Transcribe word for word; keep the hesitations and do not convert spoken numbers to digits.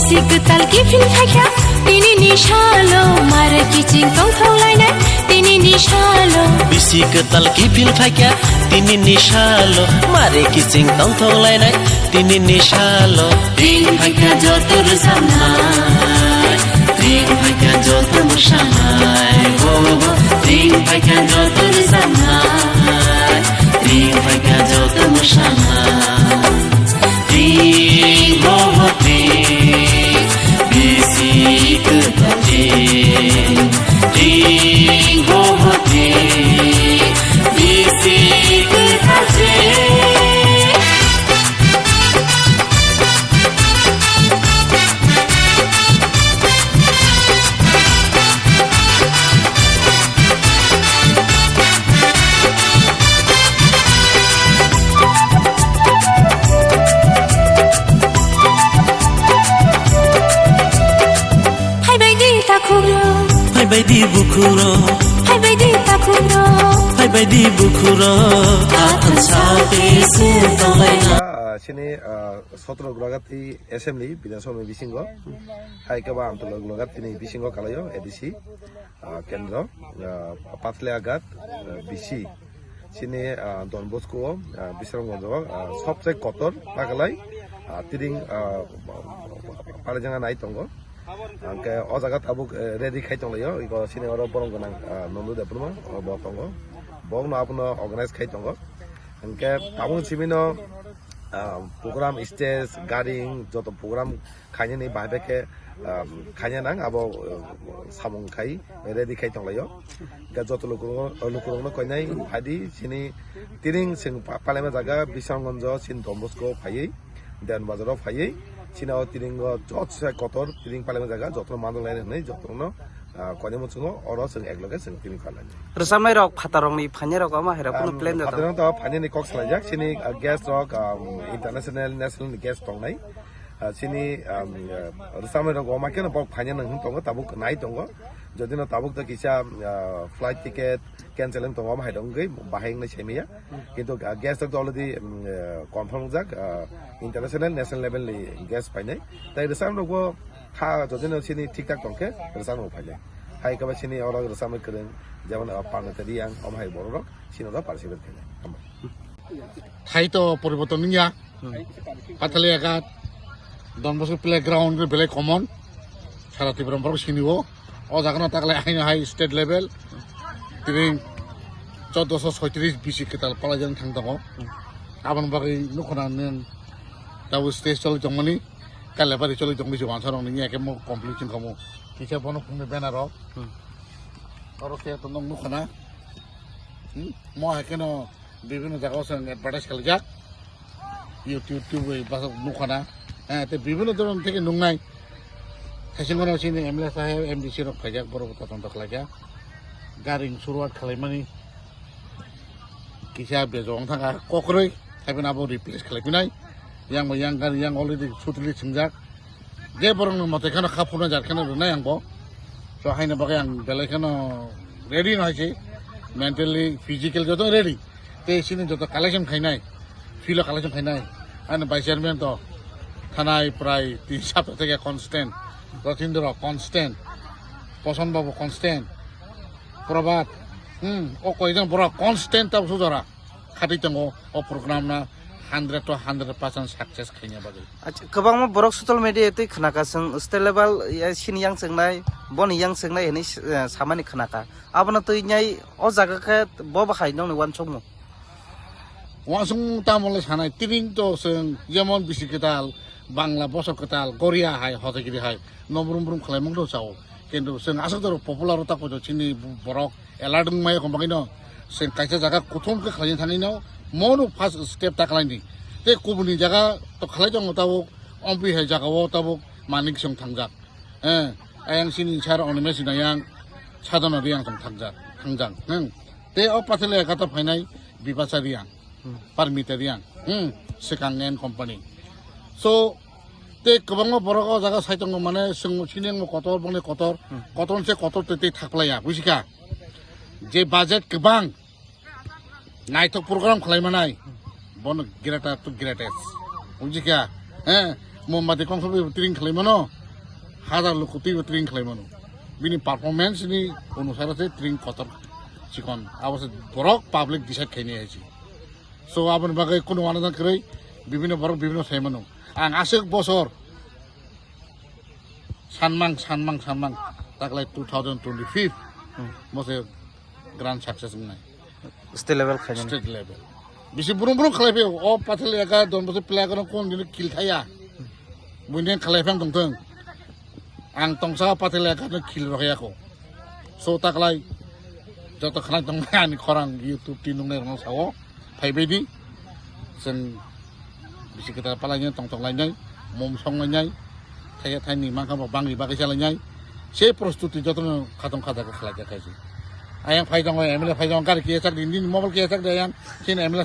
Bisi kwtal kiphil phaikha tini ni salo, mare kiching tongthok lainai tini ni salo. Bisi kwtal kiphil phaikha tini ni salo, mare kiching tongthok lainai tini ni salo. Ring phaikha joto rwchapnai, ring phaikha joto mwsanai, oh, oh, ring phaikha joto rwchapnai, ring phaikha joto mwsanai. Ring, oh, oh, ring, bisi kwtal ring. Ring, oh, oh, ring, bisi kwtal ring. Phaibai di takhukro. Phaibai di bukhukro. Phaibai di takhukro. Phaibai di bukhukro. Athang sabi se tonglaina. Ah, sini, ah, sotro Gulaghati Assembly, Bidhan Sabha ni bisingo. Hai khe ba Amtolo Gulaghati ni bisingo kalaio, A D C, ah, kendro, ah, Pathalia Ghat, ah, B C. Sini, ah, Don Bosco o, ah, Bisramganj o, ah, sobse kotor takalai, ah, tiring, ah, palajanga nai tongo. Hingke o jaga tabuk, eh, ready khai tonglaio, iko sini oro borong gwnang, ah, Nondu Debbarma, o bo tongo. Bokno abono organize khai tongo. Hingke tabuk simino, ah, program stage, garing, joto program khainani bahai bai khe, ah, khaina nang abo, eh, samung khai ready khai tonglaio. Hingke joto lukurokno, lukurokno koinai phaidi sini tiring chwng pa-, palaima jaga Bisramganj o sini Don Bosco o phaiwi, Dewan Bazar o phaiwi, sini o tiring o joto sai kotor tiring palaima jaga joto mandal lainai hwnwi jotono, ah, koinai muchungo oro chwng ekloge chwng tiring kharlainai. Rwchapnai rok, phatar rokni phainai rok omo hai rok kunu plan jato? Phatar rok to phainani kok salaijak, sini, ah, guest rok, ah, international, national ni guest tongnai. Ah, sini, ah, rwchapnai rok omo khe no bok phainai nang hwn tongo, tabuk nai tongo. Jodi no tabuk to kisa, ah, flight ticket cancel wng tongo, omo hai rok wngwi bahai wngnai saimaya. Kintu, ah, guest rok to already, mm, eh, confirm wngjak, ah, international, national level ni guest phainai. Tai rwchapnai rokbo kha jodi no sini thik thak tongkhe rwchapnai rok phainai. Hai khe ba sini oro rwchapnai kwrwng, jemon, ah, Parmita Reang, omo hai borok rok sini oro participate khainai. Hambai. Thai to poriborton wngya. Hmm. Pathalia Ghat, Don Bosco Playground belai common. Sara Tripura borok sini o. O jaga no taklai haino hai state level. Tini choddoso soitris bisi kwtal palai jani thang tongo. Aboni bagwi nukho na nang tabuk stage choli tongmani. Kailabari choli tongmani se wansa rok ni ya khe mo complete wngkha mo. Kisa bono phungni banner rok. Hmm. Oro khe to nukho na. Hmm? Mo hai kheno bibhinno jaga o chwng advertise khalijak. YouTube, YouTube bai bwswk nukha na. Eh, tei bibhinno dhoron theke nuknai. Khaisingo no chini M L A saheb, M D C rok phaijak, borok bo totong tong khlaijak. Garing suruat khalaimani kisa bejo wng thangkha kokroi, haibeno abo replace khlaiphinai. Yang bo yang gari yang already sutli swngjak. Je borokno mote kheno kha phurna jar kheno rwnai ang bo. So haino bagwi ang belai kheno ready no hai se. Mentally, physical joto ready. Tei sini joto collection khainai. Filo collection khainai. Ani vice chairman to thanai prai tin sapta theke constant. Rotindro constant. Poson Babu constant. Probhat. Hmm, o koijon borok constant ta sujora. Khatwi tongo o program na hundred to hundred percent success khaina bagwi. Acha, kwbangma borok social media twi khnaka chwng state level, eh, sini yang chwngnai, boni yang chwngnai hinwi, eh, samani khnaka. Abono twi nai o jaga khe bo bahai nokni uansukmung. Uansukmung tamo le sanai, tiring to chwng jemon bisi kwtal, Bangla bosok kwtal, Goria hai, Hotagiri hai, no brum brum khlaimung do chao. Kintu chwng aswk doro popular o ta poito chini borok alert wngmaya kong bagwino chwng kaisa jaga kuthum khe khlaina thangwino mono first step ta khlaini. Tei kubuni jaga to khlai tongo tabuk, ompi hai jaga o tabuk Manik Song thangjak. Eh, ayang sini sar Onimesh Nayang, Sadhana Riyang tong thangjak, thangjak. Hmm. Tei o Pathalia Ghat o phainai Bipasa Riyang, Hmm. Parmita Riyang, hmm, swkang N Company. So, tei kwbangma borok o jaga sai tongo, mane chwng sini wngmo kotor, bongni kotor, Hmm. kotor se kotor tei, tei thaklaiya, buji kha? Je budget kwbang, naithok program khlai manai, bono greater to greatest, buji kha? Eh, Mombati kongsa bai tring khlai mano, hazar loko twi bai tring khlai mano. Bini performance ni onusare se tring kotor chikon. Abo se borok public decide khaini hai si. So aboni bagwi kunu wana dan kwrwi bibino borok bibino sai mano. Ang aswk bosor sanmang, sanmang, sanmang taklai two thousand twenty-five. Hmm. Mo se grand success wngnai. State level khaimani. State level. Bisi burung burung khlai phio. O Pathel Eka, Don Bosok Player kono kon dino kill thaya. Buini khlai phang tongthong. Ang tongsa Pathel Eka no kill rok yako. So taklai joto khlai tong ani khorang YouTube ti nungnai rong sao. Phai baidi. Sen bisi kita palai tong tong lainai. Mom song lainai. Thaya thaini mangkha bo bangri bagwi salainai. Se prostuti jotono khatong khajak khlai jak khaisi. Ayang phai tongo M L A phai tongo gari kiya chak di, nini mobile kiya chak di ayang. Sini M L A